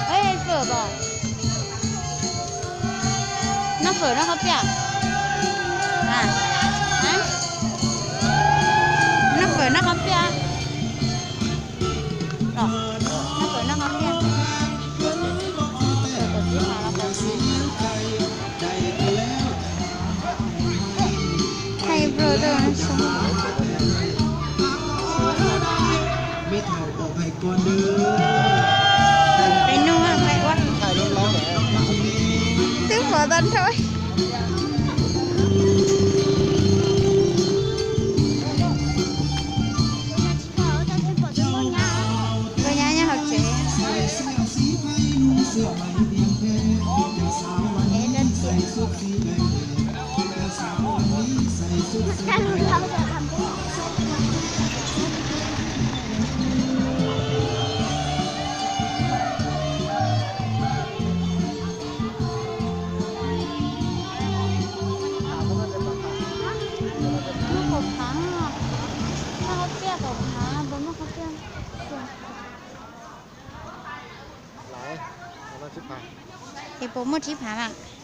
Ê, phở bò. Noj phở noj qhob piaj. À. Hả? Noj phở noj qhob piaj. Noj phở noj qhob piaj. Phở của Chí Hòa là phở gì? Hay bro, tôi ăn sống. Peb nug, peb ua. Twb pom tau nrho. Koj nyab nyob hauv tsev. Muaj kaum phav, noj qhob piaj kaum phav, puas muaj qhob piaj? Es puas muaj tsib phav mas?